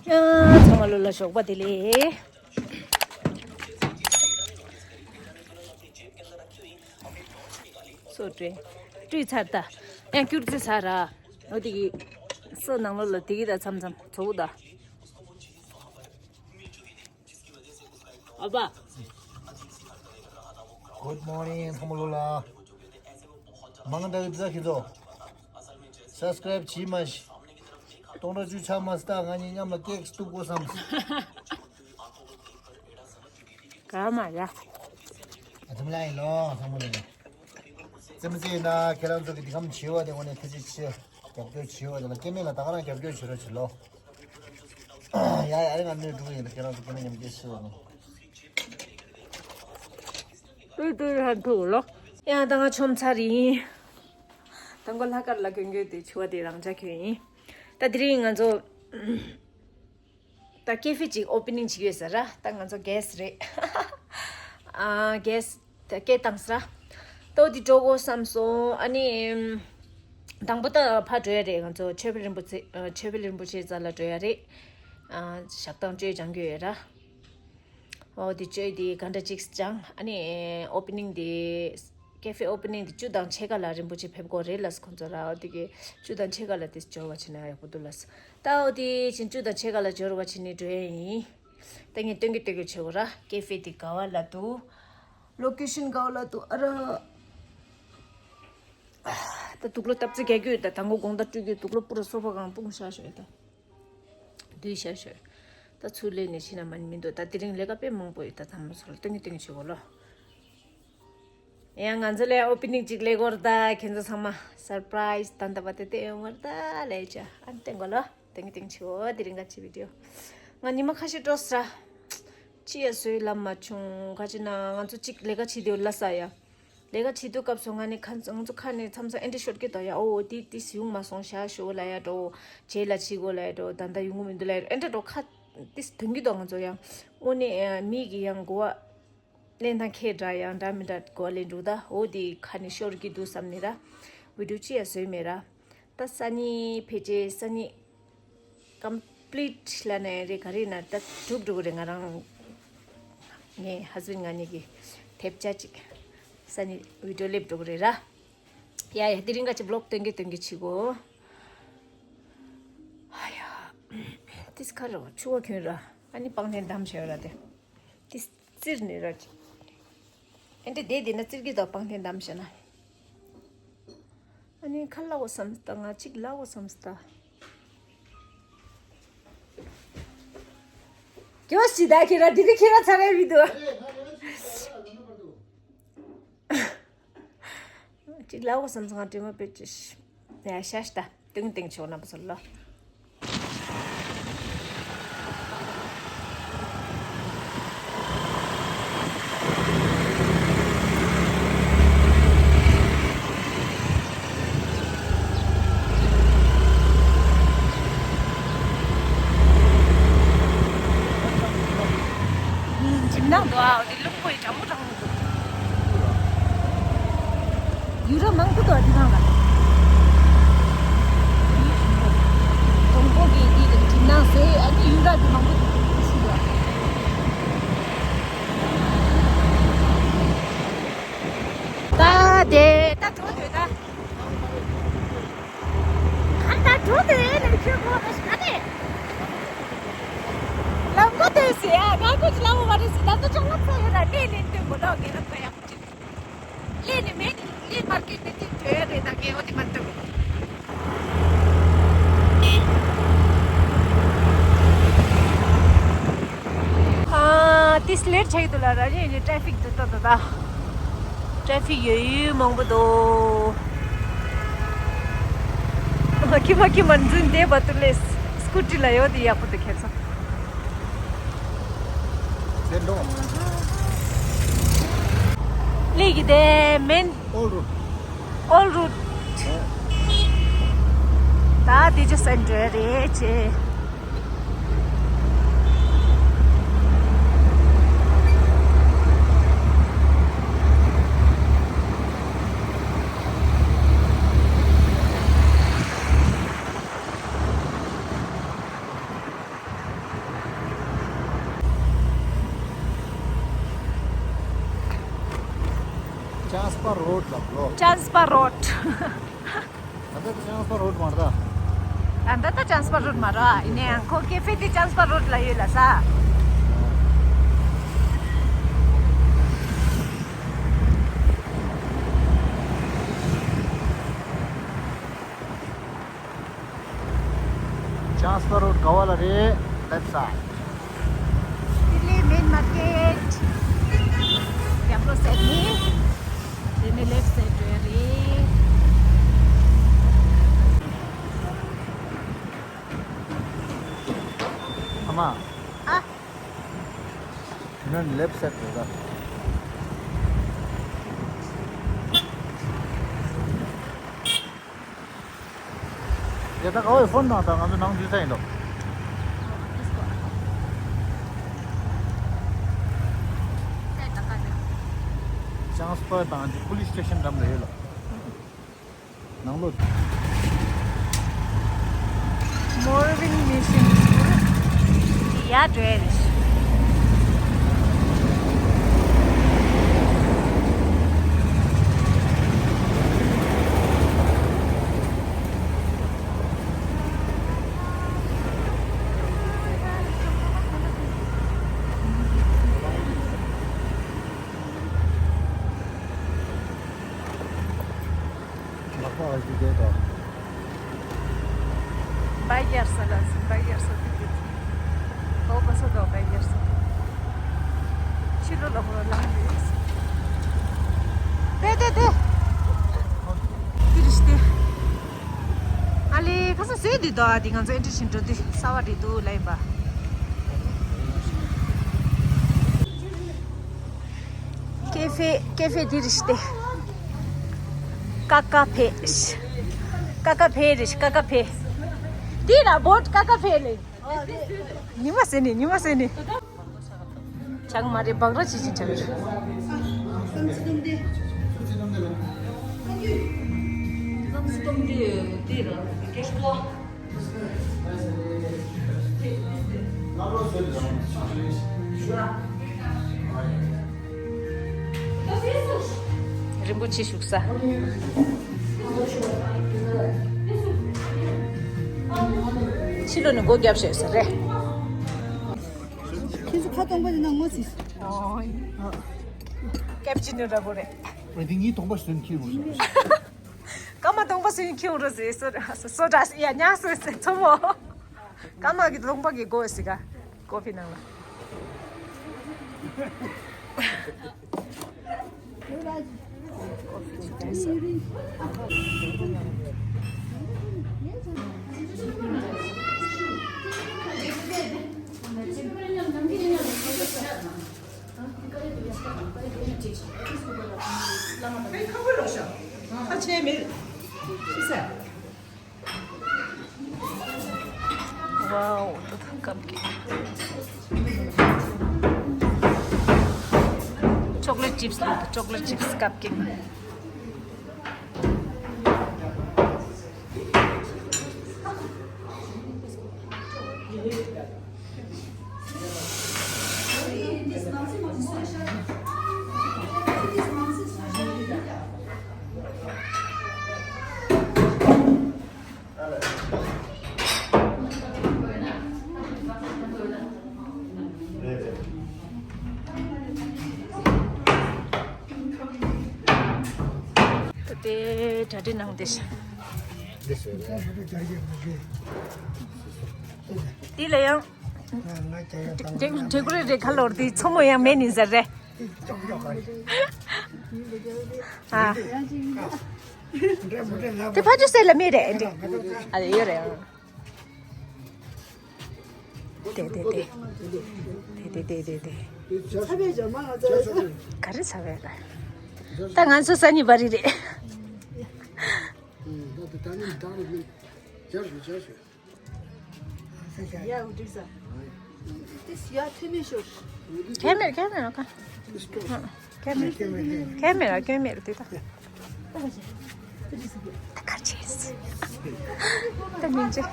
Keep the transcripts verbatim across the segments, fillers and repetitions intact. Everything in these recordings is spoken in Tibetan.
ཡ། ཚང་མ་ལོ་ལ་ཞོགས་པ་བདེ་ལེགས། སོ་སྤྲོས། སྤྲོས་ཚར་ད། ཡང་སྐྱུར་རྩི་ཚར་ར། འོ་དེ་གི། སོ་ནང་ལོ་ལ་དེ་གི་ད་མཚམས་མཚམས་ཚོ་བུ་ད། ཨ་ཕ། Good morning ཚང་མ་ལོ་ལ། མང་དག་རྫ་ཁྱེད་ཚོ། Subscribe བྱེད་མ་ཤི། སྟོང་ཕྲག་བཅུ་ཆགས་མ་སི་ད་ང་གཉིས་མཉམ་ལ་ཀེག་སྟུག་པོ་བསམ། ག་མ་ཡ། ཨ་ཙམ་ལ་ཡིན་ལོ་ཚང་མ་ལོ་ལ། ཙམ་ཙེ་ན་ཁྱེད་རང་ཚོ་གི་འདི་གམ་བྱེད་བ་དེ་ངོ་ནས་ཐུགས་རྗེ་ཆེ། རྒྱབ་སྐྱོར་བྱེད་བ་དེ་ལ་སྐྱེ་དམན་ལ་ད་ག་རང་རྒྱབ་སྐྱོར་བྱེད་རོགས་བྱེད་ལོ། ཡ་ཡ་རེ་ང་གནོད་འགྲོ་གི་ཡིན་ལ་ཁྱེད་རང་ཚོ་སྐྱེ་དམན་མཉམ་སྐྱེ་ཤི་བ་ནི། ཏུའི་ཏུའི་ཧན་ཐུག་ལོ། ཡང་ད་ང་ཆོམ་ཚར་ཡིན། ད་མགོ་ལྷག་དཀར་ལ་གྱོན་གྱོན་དེ་ཆུ་བ་དེ་རང་ཅག་གྱོན་ཡིན། ད་དེ་རིང་ང་ཚོ་ད་ཀེ་ཧྥེ་ཅིག་ཨོ་པེ་ནིང་བྱེད་ཀྱི་ཡོད་ཟེར་ར། ད་ང་ཚོ་གེ་སི་རེད། ཨ་གེ་སི་ད་སྐད་བཏང་ཟེར་ར། ད་འོ་དེ་འགྲོ་དགོས་བསམ་སོང་། ཨ་ནི་དང་པོ་ད་ཕར་འགྲོ་ཡ་རེད། ང་ཚོ་ཆོས་འཕེལ་རིན་པོ་ཆེ་ཆོས་འཕེལ་རིན་པོ་ཆེ་རྩ་ལ་འགྲོ་ཡ་རེད། ཨ་ཞབས་ཏང་བཅོས་སྦྱང་གི་ཡོད་ར། འོ་དེ་བཅོས་དེ་ག་འདྲ་ཅིག་སྦྱང་། ཨ་ནི་ཨོ་པེ་ནིང་དེ་ཀེ་ཧྥེ་ཨོ་པེ་ནིང་དེ་བཅུ་དང་ཕྱེད་ཀ་ལ་རིན་པོ་ཆེ་ཕེབས་དགོས་རེད་ལབ་སོང་ཁོང་ཚོ་ར། འོ་དེ་གི་བཅུ་དང་ཕྱེད་ཀ་ལ་དེ་འབྱོར་བ་བྱས་ན་ཡག་པོ་འདུག་ལབ་སོང་། ད་འོ་དེ་བཞིན་བཅུ་དང་ཕྱེད་ཀ་ལ་འབྱོར་བ་བྱས་ནས་འགྲོ་ཡ་ཡིན། ད་ངས་སྟོན་གི་སྟོན་གི་བྱེད་དགོས་ར། ཀེ་ཧྥེ་དེ་ག་བ་ལ་འདུག་ལོ་ཀེ་ཤན་ག་བ་ལ་འདུག་ཨ་ར། ད་དུག་ལོག་ཏབ་ཙེ་རྒྱག་གི་ཡོད། ད་དང་པོ་དགོང་དག་སྤྲོད་ཀྱི་དུག་ལོག་པུ་ར་སོ་ཕ་གང་སྤུངས་ཤག་ཤོད་ད། སྡུད་ཤག་ཤོད། ད་ཚུར་ལེན་ནས་ཕྱིན་ན་མ་ནི་མི་འདུག་ད་དེ་རིང་ལས་ཀ་དཔེ་མང་པོ་ཡོད། ད་ཚང་མ་ཚུར་ལ་སྟོན་གི་སྟོན་གི་བྱེད་དགོས་ལོ། ཡང་ང་ཚོ་ལས་ཨོ་པེ་ནིང་ཅིག་ལས་དགོས་རེད། ད་ཁྱེད་ཚོ་ཚང་མ་སར་པ་རའི་སི་ད་ལྟ་བ་དེ་དེ་ཡོང་བར་ད་ལས་ཅ་ཨ་ནི་སྟོན་དགོས་ལོ། སྟོན་གི་སྟོན་གི་བྱེད་དགོས། དེ་རིང་ག་ཅི་བི་ཌི་ཡོ། ང་ཉི་མ་ཁ་ཤས་འགྲོ་ས་ར། ཅི་ཡ་བཟོས་ལབ་མ་བྱུང་། ག་ཅི་ན་ང་ཚོ་གཅིག་ལས་ཀ་བྱེད་དུས་ལ་ས་ཡ། ལས་ཀ་བྱེད་དུས་སྐབས་སུ་ང་ནི་ཁ་ང་ཚོ་ཁ་ནས་མཚམས་མཚམས་ཨེ་འདྲ་ཤོར་གི་འདུག་ཡ། ཨོ་དེ་དེ་ཡོང་མ་སོང་ཤག་ཤོ་ལ་ཡ་འགྲོ། རྗེས་ལ་བྱེད་དགོས་ལ་ཡ་འགྲོ། ད་ལྟ་ཡོང་གི་མི་འདུག་ལ་ཡ་འགྲོ། ཨེ་འདྲ་འགྲོ་ཁ་དེ་དོན་གྱི་འདུག་ང་ཚོ་ཡང་དངོས་གནས་མི་གི་ཡང་གོ་བ་ལེན་སྟངས་ཁྱད་འདྲ་ཡང་འདྲ་མི་འདྲ་གོ་བ་ལེན་འགྲོ། ད་ཨོ་དེ་ཁ་ནས་ཤོར་གི་འདུག་བསམ་ནས་ར་བི་ཌི་ཡོ་ཅི་ཡ་བཟོས་མེད་ར། ད་སང་ཉིན་ཕལ་ཆེར་སང་ཉིན་ཀམ་པི་ལིཊ་ལབ་ན་ཡང་རེད། ག་རེ་ཡིན་ན་ད་གྲུབ་འགྲོ་གི་རེད། ང་རང་ངའི་ཧ་སི་བེན་ཌི་ང་གཉིས་ཀྱི་ཐེབས་ཆ་གཅིག་སང་ཉིན་བི་ཌི་ཡོ་སླེབས་འགྲོ་གི་རེད་ར། ཡ་ཡ་དེ་རིང་ག་ཅིག་བི་ལོག་སྟོན་གི་སྟོན་གི་བྱེད་དགོས། ཨ་ཡ། ཏིས་ཁ་རོ་ཆུ་བ་ཁྱོད་ར། ཨ་ནི་པང་གདན་བསྡམས་བྱས་ར་དེ། ཏིས་བཙིར་ནས་ར་ཅིག་ཨེ་འདྲ་བསྡད་བསྡད་ན་བཙིར་གི་འདུག་པང་གདན་བསྡམས་བྱས་ན། ཨ་ནི་ཁ་ལ་འོ་བསམ་སྟ། ང་གཅིག་ལ་འོ་བསམ་སྟ། ཀྱོ་ཞི་ད་ཁྱེད་ར་དེ་རིང་ཁྱེད་ར་ཚ་རེ་བི་འདུག་གཅིག་ལ་འོ་བསམ་སྟ། ང་དྲི་མ་བེད་ཅི་ཤི། ཡ་ཤ་ཤི་ད། ཏིང་ཏིང་ཆོག་ན་པ་སོ་ལོ། འཇིམ་ནག་འདུག་ཨ། འདི་རླུང་བུ་ཡི་གྲང་མོ་གྲང་མོ་འདུག་ཡུ་རོ་མང་པོ་འདུག་ཨ། འདི་ནང་ལ། དང་པོ་གི་འདི་ལ་འཇིམ་ནག་བཟོས། ཨ་ནི་ཡུ་རོ་འདི་མང་པོ་འདུག་ཤི་འདུག་ཨ། ད་དེ་ད་གྲོ་དེ་ད། ད་ད་གྲོ་དེ་ལས་ཁྱོད་གོ་ད་ཞིག་ཨ་ནི། ལམ་ཁ་དེ་ཟེར་ཡ་ང་ཁོ་ཅི་ལམ་བ་རེད་ཟེར། ད་ད་ཅང་ལབ་ས་ཡོད་ན་ལས་ལེན་དུས་མོ་ལོག་ངས་ལབ་ས་ཡག་པོ་ཅིག་ལས་ནི་མེད་ནི་ལས་མར་ཀེ་ཊི་དེ་དེ་བྲོས་ཡ་རེད། ད་ངས་འོ་དེ་མ་འདུག་ཨ་ཏིས་ལེར་ཆགས་འདུག་ལ་ར་ནི་ནི་ཊ་རེ་ཕིག་འདུག་ད་ད་ད། ཊ་རེ་ཕིག་ཡོད་ཡོད་མང་པོ་འདུག་ཁྱི་མ་ཁྱི་མ་འཛིན་བསྡད་པ་དུ་ལས་སི་ཀུ་ཊི་ལ་ཡོད་དེ་ཡག་པོ་འདུག་ཁྱེད་ཚོ། ལས་ཀྱི་དེ་མེན། ཨོལ་རུ། ཨོལ་རུ། ད་དེ་ཅི་སེན་ཊར་རེད་ཅེ། པ་རོཌ་ལབ་ལོ། ཅཱནས་པ་རོཌ། ད་ལྟ་ཅཱནས་པ་རོཌ་མ་རེད། ད་ལྟ་ད་ཅཱནས་པ་རོཌ་མ་རེད། ཡིན་ནའང་ཁོ་ཀེ་ཧྥེ་དེ་ཅཱནས་པ་རོཌ་ལ་ཡོད་ལ་ས། ཅཱནས་པ་རོཌ་ག་བ་ལ་རེད། Left side. ལྡི་ལི་མེན་མར་ཀེཊ། རྒྱབ་ལོགས་སེད་ནི། དེ་ནི་ལེབ་སའིཌ་རེད། ཨ་མ། ཨ། དེ་ནི་ལེབ་སའིཌ་རེད་ད། ཡ་ད་ག་བའི་ཕོན་དང་ད་ང་ཚོ་ནང་འཛུལ་ས་ཡིན་འདུག་ཅཱནས་པ་དང་ཅི་པུ་ལིས་སི་ཊེ་ཤན་འགྲམ་ལ་ཡོད་ལ། ནང་ལོགས། Morvin Mission School. ཡ་འགྲོ་ཡ་རེད། ལག་པ་ཨ་ཞིག་བསྡད་དོ། བའི་ཡར་ས་ལ་སི་བའི་ཡར་ས་དེ་དེ། ཨོ་ག་ས་དོ་བའི་ཡར་ས། ཕྱི་ལོ་ལ་ཧོ་ལ་ལ་རེད། དེ་དེ་དེ། དེ་རེད་དེ། ཨ་ལེ་ཁ་སང་སུས་འདི་དོ་ཨ་དེ་ང་ཚོ་ཨེ་འདྲི་བཞིན་འགྲོ་དུས་གསར་བ་རེད་འདུག་ལབ་ཡིན་པ། ཀེ་ཧྥེ་ཀེ་ཧྥེ་འདི་རེད་དེ། ཀ་ཀ་ཕེ། ཀ་ཀ་ཕེ་རེད། ཀ་ཀ་ཕེ། འདི་ལ་བོད་ཀ་ཀ་ཕེ་ལེ། ཉི་མ་ཟེར་ནི་ཉི་མ་ཟེར་ནི། ཆག་མ་རེད། སྦག་ར་ཅི་ཅི་ཆག་རེད། རིན་པོ་ཆེ་བཞུགས་ས། ཕྱི་ལོགས་ནས་སྒོ་བརྒྱབ་བཞག་ས་རེད། ཁྱེད་ཚོ་ཁ་སྟོང་པ་དེ་ན་ངོ་ཚིག་ཨོ། ཀེབ་ཅི་ནོ་འདྲ་པོ་རེད། འདི་ངའི་སྟོང་པ་ཟོན་ཁྱེར་འོང་། སྐར་མ་སྟོང་པ་ཟོན་ཁྱེར་འོང་རོ་ཟེར་སོ་སོ་འདྲ་ཡ་ཉག་སོ་ཟེར་ཚོ་མོ། སྐར་མ་གི་སྟོང་པ་གི་སྒོ་ཟེར་ག་ཀོ་ཕི་ནང་ལ། Wow, ད་ཐང་ཀབ་ཀྱི། Chocolate chips ལ་chocolate chips ཀབ་ཀྱི། ད་ལྟའི་གྲ་སྒྲིག་གནང་བསྡད་ཤག་འདི་ལ་ཡང་། དྲེག་རེ་རེ་ཁ་ལོར་དེ་མཚོ་མོ་ཡང་མེད་ནི་ཟེར་རེད། ཨ། དེ་ཕ་ཆུ་སེ་ལ་མེད་རེད་འདི། ཨ་ཡོད་རེད། དེ་དེ་དེ། དེ་དེ་དེ་དེ་དེ། ག་རེ་ཚ་བས་ལ། ད་ང་ཚོ་ས་ནི་བ་རི་རེད། Camera, camera, okay. Camera, camera, camera, དེ་ད། ད་ག་ཅེས། ད་མིན་ཅེ།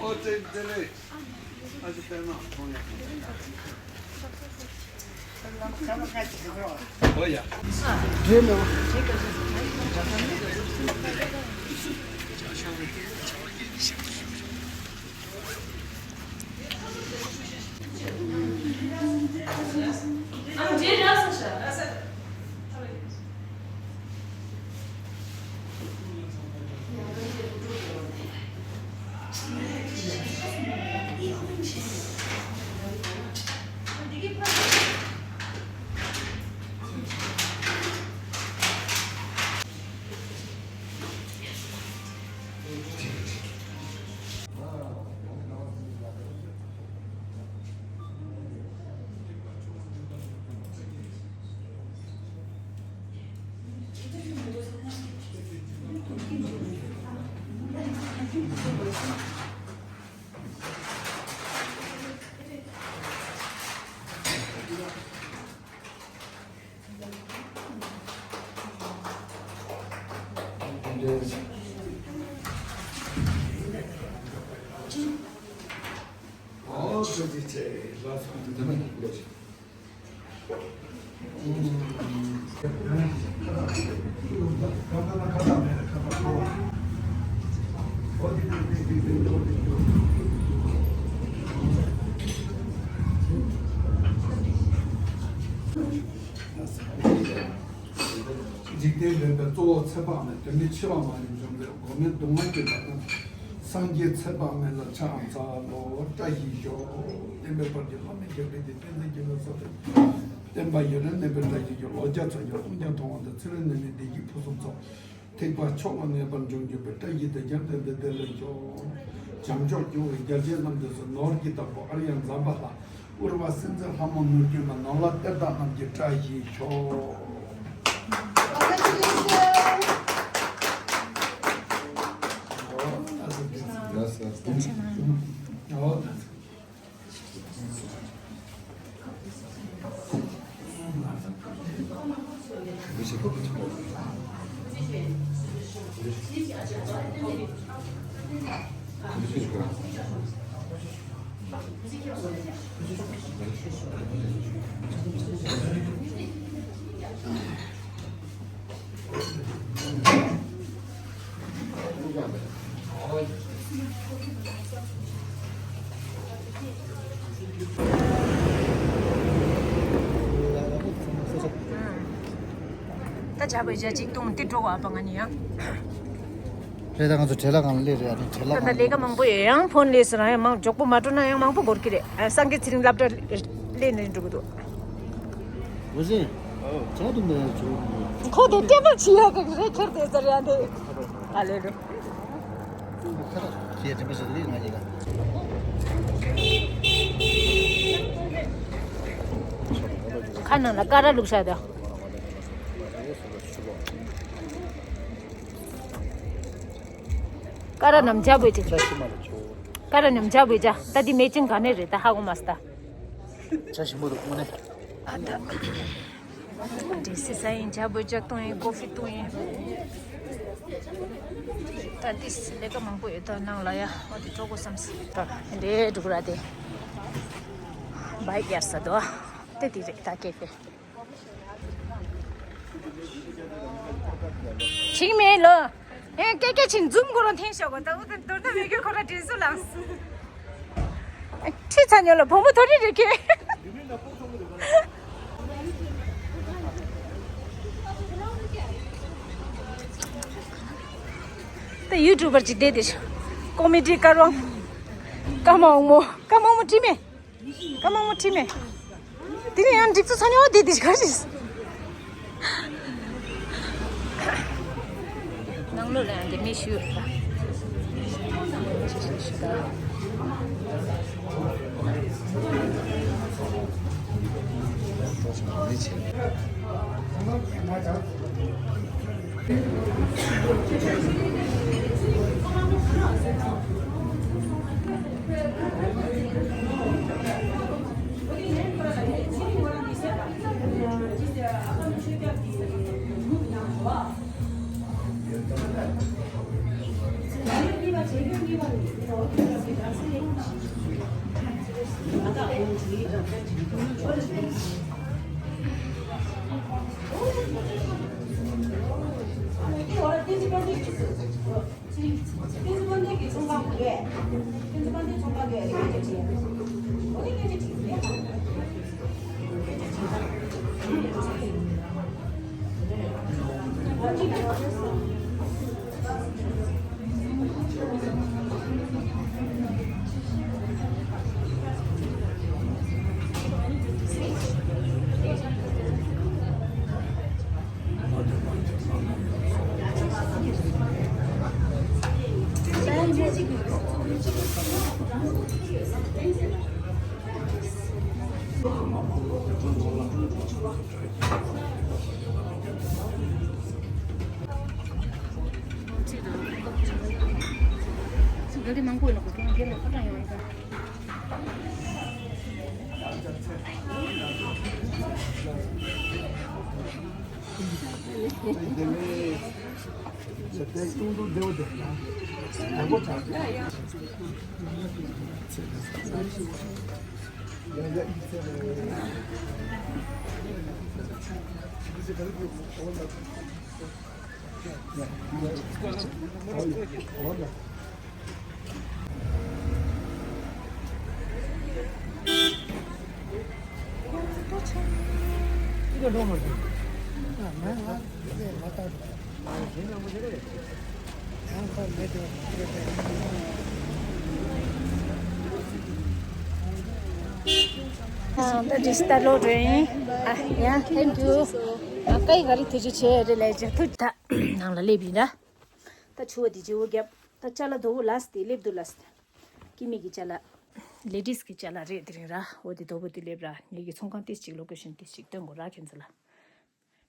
ཨོ་ཙེ་ཙེ་ལེ། ཨ་ཙི་དཔེར་ན་མཐོང་ཡ། འཇིག་རྟེན་བདེན་པའི་གཙོ་བོ་ཚེ་དཔག་མེད། དོན་མེད་འཆི་བ་མ་ཡིན་འཇོམས་པའི་སྒོམ་མེད་སྡུག་བསྔལ་གྱི་བདག་ཉིད། སངས་རྒྱས་ཚེ་དཔག་མེད་ལ་ཕྱག་འཚལ་ལོ། བཀྲ་ཤིས་ཤོག། བསྟན་པའི་དཔལ་གྱི་བླ་མེད་རྒྱལ་པོ་འདི། བསྟན་འཛིན་དགེ་ལེགས་སོགས་དང་། བསྟན་པ་ཡུན་རིང་གནས་པའི་བཀྲ་ཤིས་ཤོག། ལོ་བརྒྱ་ཚར་ཡང་ལྟུང་བྱ་མཐོང་བ་དང་། ཚེ་རིང་ནད་མེད་བདེ་སྐྱིད་ཕུན་སུམ་ཚོགས། ཐེག་པ་མཆོག་ལ་གནས་པར་འགྱུར་གྱུར་པའི། བཀྲ་ཤིས་དེས་ཀྱང་དེང་འདིར་བདེ་ལེགས་ཤོག། བྱམས་མཆོག་སྐྱོང་བའི་རྒྱལ་ཆེན་རྣམས་དེ་ཚོ། ནོར་གྱི་བདག་པོ་ཨཱརྱ་ཛམ་བྷ་ལ། དབུལ་བ་སེམས་ཅན་ལྷ་མོ་ནོར་སྐྱོན་མེད། ནོར་ལྷ་གཏེར་བདག་རྣམས་ཀྱི་བཀྲ་ཤིས་ཤོག། ད་བྱ་བའི་བྱ་གཅིག་གཏོང་དེ་འགྲོ་བ་པ་ང་ནི་ཡང་། རེད། ད་ང་ཚོ་བྲེལ་ལ་གང་ལ་སླེབས་རེད། ཨ་ནི་བྲེལ་ལ་ད་ལས་ཀ་མང་པོ་ཡོད། ཡང་ཕོན་ལས་སུ་རང་ཡང་མང་མགྱོགས་པོ་མ་འགྲོ་ན་ཡང་མང་པོ་འགོར་གི་རེད། ཨ། སངས་རྒྱས་ཚེ་རིང་སློབ་གྲྭ་སླེབས་ནས་འགྲོ་གི་འདུག། འོ་ཟེ། ཁོ་དེ་སྐད་པར་བྱེད་ཡ་གི་རེད། ཁྱེར་དེ་ཟེར་ཡ་དེ། ཨ་ལེ་ལོ། ཁ་ནང་ལ་ཀ་ར་བླུགས་ཤག་ད། ཀ་ར་ནམ་ཇ་བོས་ཅི། ཀ་ར་ནམ་ཇ་བོས་ཇ། ད་འདི་མེ་ཅིན་ག་ནས་རེད། ད་ཧ་གོ་མ་སོང་ད། ཇ་ཞིམ་པོ་འདུག་དངོས་གནས། ཨ་ད། འདྲེ་སི་ས་ཡིན། ཇ་བོས་ཇ་བཏུང་ཡིན། ཀོ་ཧྥི་བཏུང་ཡིན། ད་འདི་ལས་ཀ་མང་པོ་ཡོད། ད་ནང་ལ་ཡ་འོ་དེ་འགྲོ་དགོས་བསམ་སོང་། ད་འདྲེ་འགྲོ་གི་ར་དེ། བའི་ཡར་ས་དོ། དེ་དེ་རེད། ད་སྐད་དེ། ཆིག་མེད་ལོ། ཨེ་ཀེ་ཀེ་ཆིན་ཛུམ་གོ་རོ་འཐེན་ཤོག་གོ། ད་འུ་ད་དོར་ད་མེ་གེ་ཁོ་ར་དྲན་སུ་ལངས། ཁྲི་ཚ་ཉོ་ལ་བུ་མོ་ཐོ་རི་རེ་ཁེ། ད་ཡུ་ཊུབ་པར་ཅིག་བསྡད་དེ་ཤོག། ཀོ་མེ་ཌི་ཀ་རོང་། ཀ་མ་འོང་མོ། ཀ་མ་འོང་མོ་ཁྲི་མེད། ཀ་མ་མོ་ཁྲི་མེད། དེ་ནས་ཡང་འགྲིག་ཚུལ་ཚ་ཉོ་བ་དེ་དེ་ག་རེད། ནང་ལོགས་ལ་ཡང་དེ་མི་ཞུ། ག་གེ་མང་པོ་ཡོད་ལ་གོ་ཀྱང་རྒན་ལ་ཁ་གྲངས་ཡོང་ཡིན་ཀྱང་། ད་འདི་ལྟ་ལོ་རེད། ཨ་ཡ་ཐེང་ཀྱུ། ཨ་ཀའི་ག་རེ་ཐུགས་རྗེ་ཆེ་རེད་ལས་ཅི་ཐུགས་ད་ནང་ལ་སླེབས་ཡིན་ར། ད་ཆུ་བོ་དེ་བརྗེ་བོ་བརྒྱབ། ད་ཅ་ལག་རྡོ་བོ་ལས་དེ་སླེབས་འདུག་ལས། ཀི་མི་གི་ཅ་ལག་ལེ་ཌིས་གི་ཅ་ལག་རེད་དེ་རིང་ར། འོ་དེ་རྡོ་བོ་དེ་སླེབས་ར། ངེད་ཀྱི་ཚོང་ཁང་ཏིས་ཅིག་ལོ་ཀེ་ཤན་ཏིས་ཅིག་སྟོན་དགོས་ར་ཁྱེད་ཚོ་ལ།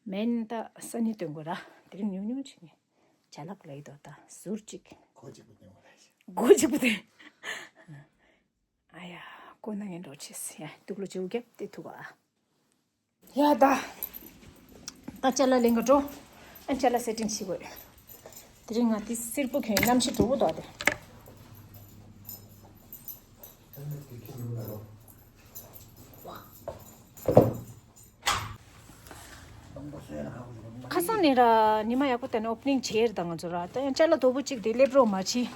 མེན་ད་ས་ནི་སྟོན་དགོས་ར། དེ་རིང་ཉུང་ཉུང་བྱེད་ངེས། ཅ་ལག་ལ་ཡི་དོ་ད་ཟུར་ཅིག་སྒོ་གཅིག་པུ་སྟོན། སྒོ་གཅིག་པུ་སྟོན། ཨ་ཡ། ཁོ་ན་ངན་འགྲོ་ཆེས་ཡ་དུག་ལོ་བྱེའུ་རྒྱབ་སྟེ་ཐུག་ཨ། ཡ་ད། ད་ཅ་ལག་ལེན་ག་འགྲོ། ཨ་ཅ་ལག་སེ་ཊིང་བྱེད་དགོས། དེ་རིང་ང་དེ་སེར་པོ་གྱོན་གནམ་གཤིས་དྲོ་པོ་འདུག་སྟེ། ཁ་སང་ནས་ར་ཉི་མ་ཡག་པོ་བསྟན་ནས་ཨོ་པ་ནིང་བྱས་རེད་ད་ང་ཚོ་ར། ད་ཡང་ཅ་ལག་དོ་པོ་གཅིག་དེ་སླེབས་རོགས་མ་བྱེད།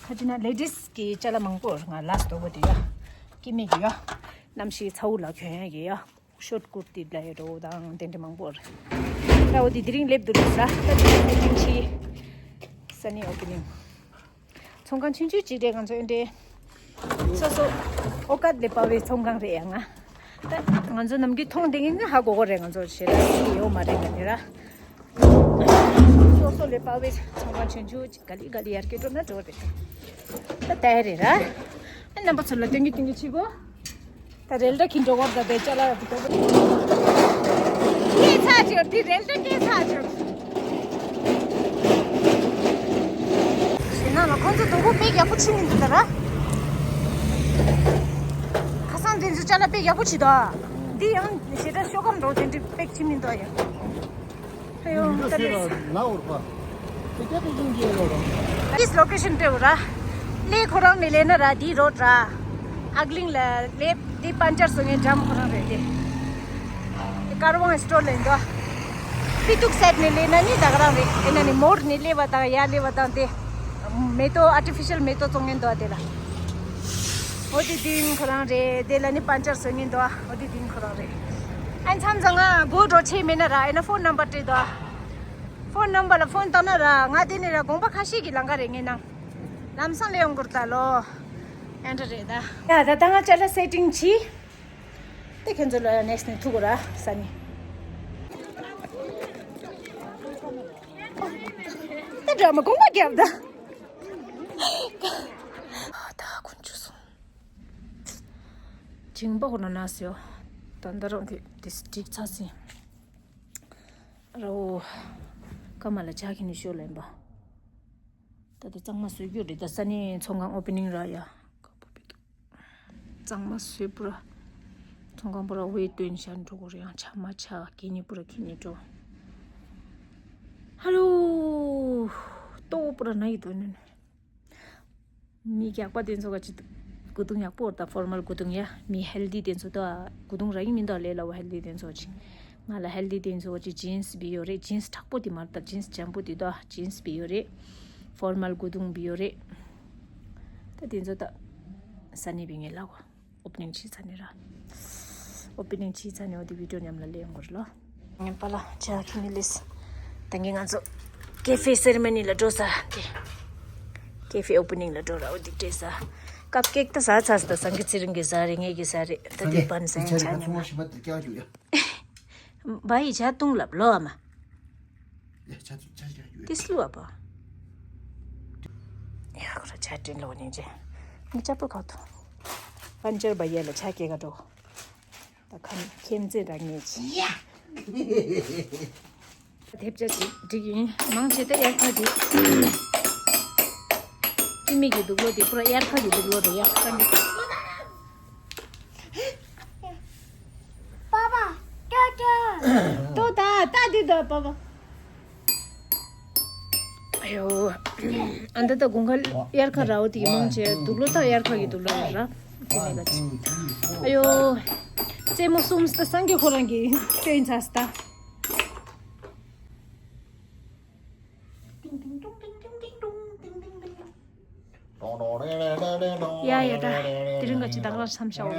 ཁ་ཅིག་ན་ལེ་ཌིས་ཀྱི་ཅ་ལག་མང་པོ་ང་ལས་དོ་པོ་དེ་ཡ། ཀི་མི་གི་ཡ། གནམ་གཤིས་ཚ་བོ་ལ་གྱོན་ཡ་གི་ཡ། ཤོར་ཊ་ཀུར་ཏི་ལ་ཡ་འགྲོ་དང་དེ་འདྲ་མང་པོ་རེད། ད་འོ་དེ་དེ་རིང་སླེབས་འདུག་ར། ད་དེ་རིང་སླེབས་རིང་ཆི། སན་ནི་ཨོ་པ་ནིང་། ཚོང་ཁང་ཆུང་ཆུང་ཅིག་རེད་ང་ཚོ་ཨེ་འདྲའི། སོ་སོ་ཨོ་ཀ་ལས་པ་བའི་ཚོང་ཁང་རེད་ཡ་ང་། ད་ང་ཚོ་ནམ་རྒྱུན་མཐོང་བསྡད་མཁན་ཧ་གོ་གོ་རེད། ང་ཚོ་ཞེ་དྲག་སི་ཡོད་མ་རེད་ང་ནི་ར། སོ་སོ་ལས་པ་བའི་ཚོང་ཁང་ཆུང་ཆུང་ཅིག་ག་ལི་ག་ལི་ཡར་སྐྱེད་འགྲོ་ན་འགྲོ་རེད། ད་ལྟ་རེད་ར། ཨ་རྣམ་པ་ཚོ་ལ་སྟོན་གི་སྟོན་གི་ཆི་གོ། ད་རེལ་ད་ཁྱི་འགྲོ་བར་ད་དེ་ཅ་ལག་དེ་སྐྱེས་ཚར་ཅིག་དེ་རེལ་ད་སྐྱེས་ཚར་ཅིག་ཞེ་ན་ལ་ཁོང་ཚོ་དོ་པོ་པེག་ཡག་པོ་ཕྱིན་མི་འདུག་ད་ར། ཁ་སང་དེ་ཚོ་ཅ་ལག་པེག་ཡག་པོ་ཕྱིན་འདུག་འདི་ཡང་ཞེ་དྲག་ཤོག་སྒམ་འགྲོ་དེ་འདྲ་པེག་ཕྱིན་མི་འདུག་ཡ། ཨ་ཡོ་ད་རེད། This location དེ་ར། ལས་ཁོ་རང་ནས་ལས་ན་ར་འདི་རོ་ཌི་ར། ཨག་གླིང་ལ་ལས་འདི་པན་ཅར་བཟོ་མཁན་འགྲམ་ཁོ་རང་རེད་དེ། དེ་ཀར་ཝང་སི་ཊོར་ལ་ཡིན་དོ། པི་ཏུག་སེད་ནས་ལས་ན་ནི་ད་ག་རང་རེད། ཨེ་ན་ནི་མོར་ནས་ལས་པ་དང་ཡར་ལས་པ་དང་དེ། མེ་ཏོག་ཨར་ཊི་ཕི་ཤལ་མེ་ཏོག་བཙོང་མཁན་དོ་དེ་ལ། འོ་དེ་དེ་ཡིན་ཁོ་རང་རེད། དེ་ལ་ནི་པན་ཅར་བཟོ་མཁན་དོ། འོ་དེ་དེ་ཡིན་ཁོ་རང་རེད། ཨ་མཚམས་མཚམས་ང་སྒོ་འགྲོ་ཆེ་མེད་ན་ར་ཨེ་ན་ཕོན་ནམ་བར་སྤྲད་དོ། ཕོན་ནམ་བར་ལ་ཕོན་བཏང་ན་ར་ང་དེ་ནས་ར་དགོངས་པ་ཁ་ཤས་ཀྱི་ལང་ཀ་རེད་ངས་ནང་། ལམ་སང་ལས་ཡོང་དགོས་ད་ལོ། ཨེ་འདྲ་རེད་ད། ཡ་ད་ད་ང་ཅ་ལག་སེ་ཊིང་བྱེད། དེ་ཁྱེད་ཚོ་ལ་ནེག་སི་ཊི་ནས་ཐུག་གོ་ར་ས་ནི། ད་འདྲ་མ་དགོངས་པ་རྒྱབ་ད། ད་ཁོང་ཆུ་སོང་། ཇིང་པ་ཁོ་ན་ན་སེ་ཡོ། ད་ད་རང་དེ་དེ་སི་ཊིག་ཚ་སི། རོ། ཀ་མ་ལ་ཇ་ཁྱི་ནི་ཤོ་ལེན་པ། ད་དེ་གཙང་མ་བཟོས་རྒྱུ་རེད། ད་ས་ནི་ཚོང་ཁང་ཨོ་པ་ནིང་ར་ཡ། གཙང་མ་བཟོས་པོ་ར། ཚོང་ཁང་པོ་ར་ཝེ་སྟོན་ཤར་འགྲོ་གོ་རེ་ཡང་ཆ་མ་ཆ་གི་ནི་པོ་ར་ཁྱི་ནི་འགྲོ། ཧ་ལོ། ཏོ་པོ་ར་ན་ཡི་དོ་ནི། མི་རྒྱགས་པ་དེ་ཚོ་ག་ཅི་སྐུ་གདུང་ཡག་པོ་རེད་ད། ཕོར་མལ་སྐུ་གདུང་ཡ། མི་ཧེལ་དི་དེ་ཚོ་ད་སྐུ་གདུང་རག་གི་མི་འདུག་ལས་སླ་བོ་ཧེལ་དི་དེ་ཚོ་ཅིག་ང་ལ་ཧེལ་དི་དེ་ཚོ་ཅིག་ཇིན་སི་བི་ཡོད་རེད། ཇིན་སི་མཁྲེགས་པོ་དེ་མ་རེད་ད། ཇིན་སི་འཇམ་པོ་དེ་ད་ཇིན་སི་བི་ཡོད་རེད། ཕོར་མལ་སྐུ་གདུང་བི་ཡོད་རེད། ད་དེ་ཚོ་ད་ས་ནི་བི་ངེ་ལ་གོ། ཨོ་པ་ནིང་བྱེད་ཚར་ནི་ར། ཨོ་པ་ནིང་བྱེད་ཚར་ནི་འོ་དེ་བི་ཌི་ཡོ་མཉམ་ལ་ལས་ཡོང་གོ་རེད་ལོ། ངན་པ་ལ་ཇ་ཁྱི་མི་ལིས། ད་གིན་ང་ཚོ་ཀེ་ཧྥེ་སེ་རི་མོ་ནི་ལ་འགྲོ་ས་དེ། ཀེ་ཧྥེ་ཨོ་པ་ནིང་ལ་འགྲོ་ར་འོ་དེ་སྤྲད་ས། ཀབ་ཀེག་ད་ཟ་ཚར་ས། ད་སང་གི་ཚེ་རིང་གི་ཟ་རེད། ངེད་ཀྱི་ཟ་རེད། ད་དེ་པན་ཟ་ཡིན་ཆ་ཉམས་ན། བ་ཡི་ཇ་བཏུང་ལབ་ལོ་ཨ་མ། ཡ་ཆ་ཆ་ཆ་ཡོད། ཏིས་ལུ་ཨ་པ། ཡ་ཁོ་ར་ཆ་ཏྲིན་ལོ་ནིང་ཇེ། མི་ཅ་པོ་ཁ་ཐོ། པན་ཅར་བ་ཡ་ལ་ཆ་ཀེ་ག་འགྲོ། ད་ཁམ་ཁྱེམ་ཙེ་ར་ངེ་ཆི། ཡ། དེབ་ཆ་ཅིག་འགྲིག་ཡིན། མང་ཆེ་ད་དབྱར་ཁ་དེ། ཁྱི་མིག་གི་དུག་ལོག་དེ་པུ་ར་དབྱར་ཁ་གི་དུག་ལོག་རེད། དབྱར་ཁ་ནི། པ་པ། ཏོ་ཏོ། ཏོ་ད་ད་དེ་ད་པ་པ། ཨ་ཡོ། ཨ་འདི་ད་དགུན་ཁ་དབྱར་ཁ་ར་བོ་དེ་གི་མང་ཆེ་དུག་ལོག་ད་དབྱར་ཁ་གི་དུག་ལོག་ར། དེ་ནས་ག་ཅི། ཨ་ཡོ། རྩེད་མོ་གསུམ་ད་སང་གི་ཁོ་རང་གི་སྟོན་ཚར་ད། ཡ་ཡ་ད། དེ་རིང་ག་ཅི་ད་ག་ར་མཚམས་བཞག་འོ་ལ།